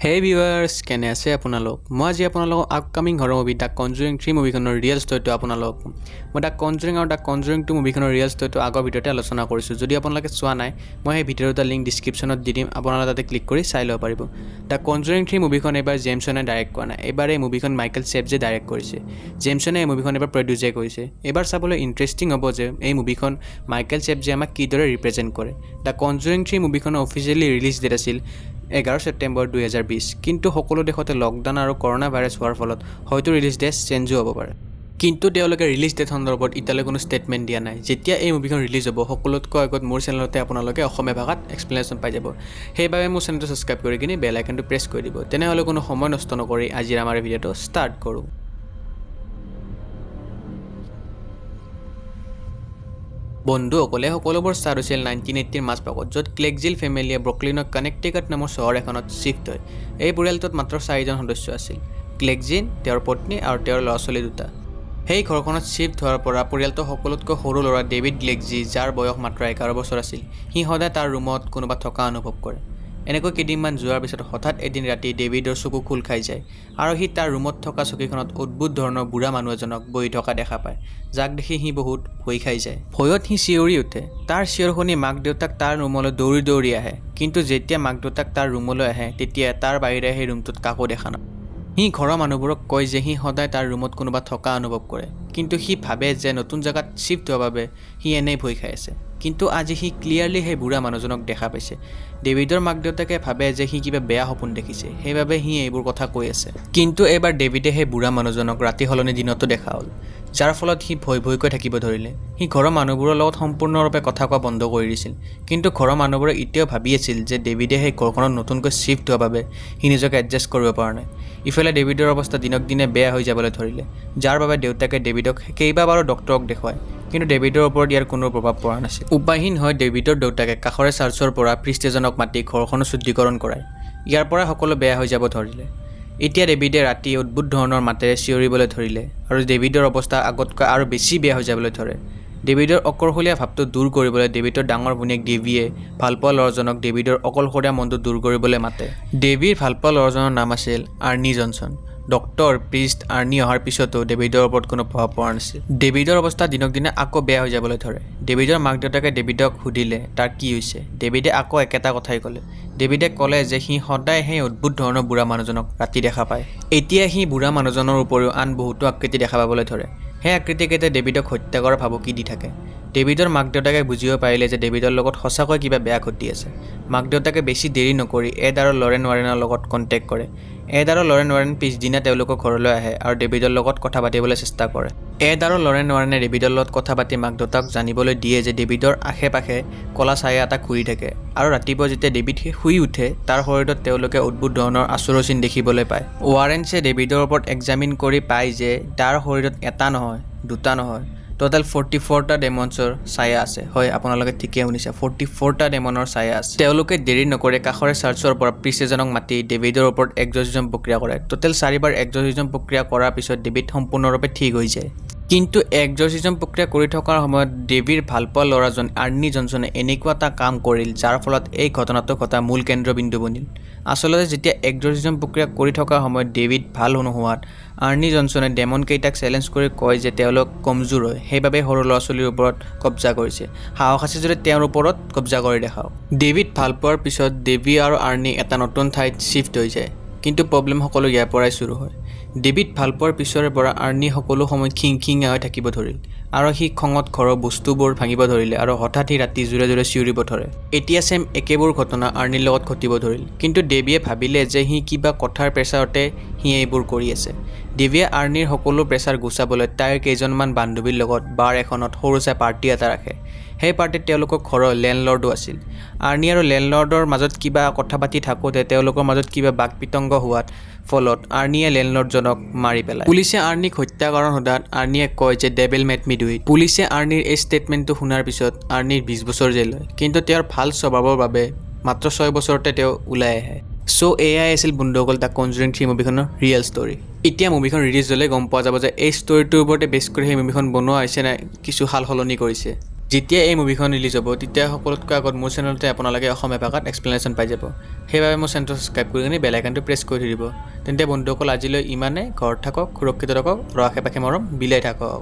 হে ভিউৱাৰ্ছ, কেনে আছে আপোনালোক? মই আজি আপোনালোকক upcoming horror movie the Conjuring 3 মুভিখনৰ ৰিয়েল ষ্টৰিটো আপোনালোকক ক'ম। মই the কনজুৰিং আৰু the কনজুৰিং 2 মুভিখনৰ ৰিয়েল ষ্টৰিটো আগৰ ভিডিঅ'তে আলোচনা কৰিছোঁ। যদি আপোনালোকে চোৱা নাই, মই সেই ভিডিঅ' দুটা লিংক ডিছক্ৰিপশ্যনত দি দিম, আপোনালোকে তাতে ক্লিক কৰি চাই ল'ব পাৰিব। The কনজুৰিং 3 মুভিখন এইবাৰ জেমছ ৱানে ডাইৰেক্ট কৰা নাই। এইবাৰ এই মুভিখন মাইকেল চেফজে ডাইৰেক্ট কৰিছে। জেমছ ৱানে এই মুভিখন এইবাৰ প্ৰডিউচে কৰিছে। এইবাৰ চাবলৈ ইণ্টাৰেষ্টিং হ'ব যে এই মুভিখন মাইকেল চেফজে আমাক কিদৰে ৰিপ্ৰেজেণ্ট কৰে। The কনজুৰিং 3 মুভিখনৰ অফিচিয়েলি ৰিলিজ ডেট আছিল 11 ছেপ্টেম্বৰ 2020। কিন্তু সকলো দেশতে লকডাউন আৰু কৰোণা ভাইৰাছ হোৱাৰ ফলত হয়তো ৰিলিজ ডেট চেঞ্জো হ'ব পাৰে। কিন্তু তেওঁলোকে ৰিলিজ ডেট সন্দৰ্ভত এতিয়ালৈ কোনো ষ্টেটমেণ্ট দিয়া নাই। যেতিয়া এই মুভিখন ৰিলিজ হ'ব, সকলোতকৈ আগত মোৰ চেনেলতে আপোনালোকে অসমীয়া ভাষাত এক্সপ্লেনেশ্যন পাই যাব। সেইবাবে মোৰ চেনেলটো ছাবস্ক্ৰাইব কৰি কিনি বেল আইকনটো প্ৰেছ কৰি দিব। তেনেহ'লে কোনো সময় নষ্ট নকৰি আজিৰ আমাৰ ভিডিঅ'টো ষ্টাৰ্ট কৰোঁ। বন্ধুসকলে, সকলোবোৰ ষ্টাৰ্ট হৈছিল 1980ৰ মাজভাগত, য'ত ক্লেগজিল ফেমিলিয়ে ব্ৰকলিনৰ কানেক্টিকাট নামৰ চহৰ এখনত শ্বিফ্ট হয়। এই পৰিয়ালটোত মাত্ৰ চাৰিজন সদস্য আছিল: ক্লেগজিন, তেওঁৰ পত্নী আৰু তেওঁৰ ল'ৰা ছোৱালী দুটা। সেই ঘৰখনত শ্বিফ্ট হোৱাৰ পৰা পৰিয়ালটোৰ সকলোতকৈ সৰু ল'ৰা ডেভিড গ্লেগজি, যাৰ বয়স মাত্ৰ 11 বছৰ আছিল, সি সদায় তাৰ ৰুমত কোনোবা থকা অনুভৱ কৰে। এনেকৈ কেইদিনমান যোৱাৰ পিছত হঠাৎ এদিন ৰাতি ডেভিডৰ চকু খোল খাই যায় আৰু সি তাৰ ৰুমত থকা চকীখনত অদ্ভুত ধৰণৰ বুঢ়া মানুহ এজনক বহি থকা দেখা পায়, যাক দেখি সি বহুত ভয় খাই যায়। ভয়ত সি চিঞৰি উঠে। তাৰ চিঞৰ শুনি মাক দেউতাক তাৰ ৰুমলৈ দৌৰি দৌৰি আহে। কিন্তু যেতিয়া মাক দেউতাক তাৰ ৰুমলৈ আহে, তেতিয়া তাৰ বাহিৰে সেই ৰুমটোত কাকো দেখা নাপায়। সি ঘৰৰ মানুহবোৰক কয় যে সি সদায় তাৰ ৰুমত কোনোবা থকা অনুভৱ কৰে। কিন্তু সি ভাবে যে নতুন জেগাত শ্বিফ্ট হোৱাৰ বাবে সি এনেই ভয় খাই আছে। কিন্তু আজি সি ক্লিয়াৰলি সেই বুঢ়া মানুহজনক দেখা পাইছে। ডেভিডৰ মাক দেউতাকে ভাবে যে সি কিবা বেয়া সপোন দেখিছে, সেইবাবে সি এইবোৰ কথা কৈ আছে। কিন্তু এইবাৰ ডেভিডে সেই বুঢ়া মানুহজনক ৰাতি সলনি দিনতো দেখা হ'ল, যাৰ ফলত সি ভয় ভয়কৈ থাকিব ধৰিলে। সি ঘৰৰ মানুহবোৰৰ লগত সম্পূৰ্ণৰূপে কথা কোৱা বন্ধ কৰি দিছিল। কিন্তু ঘৰৰ মানুহবোৰে এতিয়াও ভাবি আছিল যে ডেভিডে সেই ঘৰখনত নতুনকৈ শ্বিফ্ট হোৱাৰ বাবে সি নিজকে এডজাষ্ট কৰিব পৰা নাই। ইফালে ডেভিডৰ অৱস্থা দিনক দিনে বেয়া হৈ যাবলৈ ধৰিলে, যাৰ বাবে দেউতাকে ডেভিডক কেইবাবাৰো ডক্তৰক দেখুৱায়। কিন্তু ডেভিডৰ ওপৰত ইয়াৰ কোনো প্ৰভাৱ পৰা নাছিল। উপায়হীন হৈ ডেভিডৰ দেউতাকে কাষৰে চাৰ্চৰ পৰা প্ৰিষ্ট এজনক মাতি ঘৰখনৰ শুদ্ধিকৰণ কৰায়। ইয়াৰ পৰাই সকলো বেয়া হৈ যাব ধৰিলে। এতিয়া ডেভিডে ৰাতি অদ্ভুত ধৰণৰ মাতেৰে চিঞৰিবলৈ ধৰিলে আৰু ডেভিডৰ অৱস্থা আগতকৈ আৰু বেছি বেয়া হৈ যাবলৈ ধৰে। ডেভিডৰ অকলশৰীয়া ভাৱটো দূৰ কৰিবলৈ ডেভিডৰ ডাঙৰ ভনীয়েক ডেভিয়ে ভালপোৱা ল'ৰাজনক ডেভিডৰ অকলশৰীয়া মনটো দূৰ কৰিবলৈ মাতে। ডেভিৰ ভালপোৱা ল'ৰাজনৰ নাম আছিল আৰ্নি জনছন। ডক্তৰ, প্ৰিষ্ট, আৰ্নি অহাৰ পিছতো ডেভিডৰ ওপৰত কোনো প্ৰভাৱ পৰা নাছিল। ডেভিডৰ অৱস্থা দিনক দিনে আকৌ বেয়া হৈ যাবলৈ ধৰে। ডেভিডৰ মাক দেউতাকে ডেভিডক সুধিলে তাৰ কি হৈছে। ডেভিডে আকৌ একেটা কথাই ক'লে। ডেভিডে ক'লে যে সি সদায় সেই অদ্ভুত ধৰণৰ বুঢ়া মানুহজনক ৰাতি দেখা পায়। এতিয়া সি বুঢ়া মানুহজনৰ উপৰিও আন বহুতো আকৃতি দেখা পাবলৈ ধৰে। সেই আকৃতিকেইটাই ডেভিডক হত্যা কৰাৰ ভাবুকি দি থাকে। ডেভিডৰ মাক দেউতাকে বুজিব পাৰিলে যে ডেভিডৰ লগত সঁচাকৈ কিবা বেয়া ঘটি আছে। মাক দেউতাকে বেছি দেৰি নকৰি এড আৰু লৰেন ৱাৰেনৰ লগত কণ্টেক্ট কৰে। এড আৰু লৰেন ৱাৰেন পিছদিনা তেওঁলোকৰ ঘৰলৈ আহে আৰু ডেভিডৰ লগত কথা পাতিবলৈ চেষ্টা কৰে। এড আৰু লৰেন ৱাৰেনে ডেভিডৰ লগত কথা পাতি মাক দেউতাক জানিবলৈ দিয়ে যে ডেভিডৰ আশে পাশে ক'লা ছায়া এটা ঘূৰি থাকে আৰু ৰাতিপুৱা যেতিয়া ডেভিড শুই উঠে, তাৰ শৰীৰত তেওঁলোকে অদ্ভুত ধৰণৰ আঁচোৰৰ চিন দেখিবলৈ পায়। ৱাৰেনছে ডেভিডৰ ওপৰত এক্সামিন কৰি পায় যে তাৰ শৰীৰত এটা নহয়, দুটা নহয়, টোটেল 44টা ডেমনছৰ ছায়া আছে। হয়, আপোনালোকে ঠিকেই শুনিছে, 44টা ডেমনৰ ছায়া আছে। তেওঁলোকে দেৰি নকৰি কাষৰে চাৰ্চৰ পৰা প্ৰিষ্ট এজনক মাতি ডেভিডৰ ওপৰত এক্সৰচিজম প্ৰক্ৰিয়া কৰে। টোটেল চাৰিবাৰ এক্সৰচিজম প্ৰক্ৰিয়া কৰাৰ পিছত ডেভিড সম্পূৰ্ণৰূপে ঠিক হৈ যায়। কিন্তু এক্সৰচিজম প্ৰক্ৰিয়া কৰি থকাৰ সময়ত ডেভিৰ ভালপোৱা ল'ৰাজন আৰ্নি জনছনে এনেকুৱা এটা কাম কৰিল, যাৰ ফলত এই ঘটনাটো ঘটাৰ মূল কেন্দ্ৰবিন্দু বনিল। আচলতে যেতিয়া এক্সৰচিজম প্ৰক্ৰিয়া কৰি থকাৰ সময়ত ডেভিড ভাল নোহোৱাত আৰ্নি জনছনে ডেমনকেইটাক চেলেঞ্জ কৰি কয় যে তেওঁলোক কমজোৰ হয়, সেইবাবে সৰু ল'ৰা ছোৱালীৰ ওপৰত কব্জা কৰিছে, সাহস আছে যদি তেওঁৰ ওপৰত কব্জা কৰি দেখাওক। ডেভিড ভাল পোৱাৰ পিছত ডেভি আৰু আৰ্নি এটা নতুন ঠাইত শ্বিফ্ট হৈ যায়। কিন্তু প্ৰব্লেম সকলো ইয়াৰ পৰাই চুৰু হয়। ডেভিড ভাল পোৱাৰ পিছৰে পৰা আৰ্নি সকলো সময় খিংখিঙীয়া হৈ থাকিব ধৰিল আৰু সি খঙত ঘৰৰ বস্তুবোৰ ভাঙিব ধৰিলে আৰু হঠাৎ সি ৰাতি জোৰে জোৰে চিঞৰিব ধৰে। এতিয়া ছেম একেবোৰ ঘটনা আৰ্নিৰ লগত ঘটিব ধৰিল। কিন্তু ডেভিয়ে ভাবিলে যে সি কিবা কথাৰ প্ৰেছাৰতে সি এইবোৰ কৰি আছে। ডেভিয়ে আৰ্নিৰ সকলো প্ৰেছাৰ গুচাবলৈ তাইৰ কেইজনমান বান্ধৱীৰ লগত বাৰ এখনত সৰু চাই পাৰ্টি এটা ৰাখে। সেই পাৰ্টিত তেওঁলোকৰ ঘৰৰ লেণ্ডলৰ্ডো আছিল। আৰ্নি আৰু লেণ্ডলৰ্ডৰ মাজত কিবা কথা পাতি থাকোঁতে তেওঁলোকৰ মাজত কিবা বাক বিতংগ হোৱাত ফলত আৰ্নিয়ে লেণ্ডলৰ্ডজনক মাৰি পেলায়। পুলিচে আৰ্নিক হত্যা কাৰণ সোধাত আৰ্নিয়ে কয় যে "Devil made me do it." পুলিচে আৰ্নিৰ এই ষ্টেটমেণ্টটো শুনাৰ পিছত আৰ্নিৰ 20 বছৰ জেল হয়। কিন্তু তেওঁৰ ভাল স্বভাৱৰ বাবে মাত্ৰ 6 বছৰতে তেওঁ ওলাই আহে। চ' এয়াই আছিল বন্ধুসকল, the কনজুৰিং 3 মুভিখনৰ ৰিয়েল ষ্টৰী। এতিয়া মুভিখন ৰিলিজ হ'লে গম পোৱা যাব যে এই ষ্টৰিটোৰ ওপৰতে বেছ কৰি সেই মুভিখন বনোৱা হৈছে নে কিছু সাল সলনি কৰিছে। যেতিয়া এই মুভিখন ৰিলিজ হ'ব, তেতিয়া সকলোতকৈ আগত মোৰ চেনেলতে আপোনালোকে অসমীয়া ভাষাত এক্সপ্লেনেশ্যন পাই যাব। সেইবাবে মোৰ চেনেলটো ছাবস্ক্ৰাইব কৰি কিনে বেল আইকনটো প্ৰেছ কৰি থৈ দিব। তেন্তে বন্ধুসকল, আজিলৈ ইমানে। ঘৰত থাকক, সুৰক্ষিত থাকক আৰু আশে পাশে মৰম বিলাই থাকক।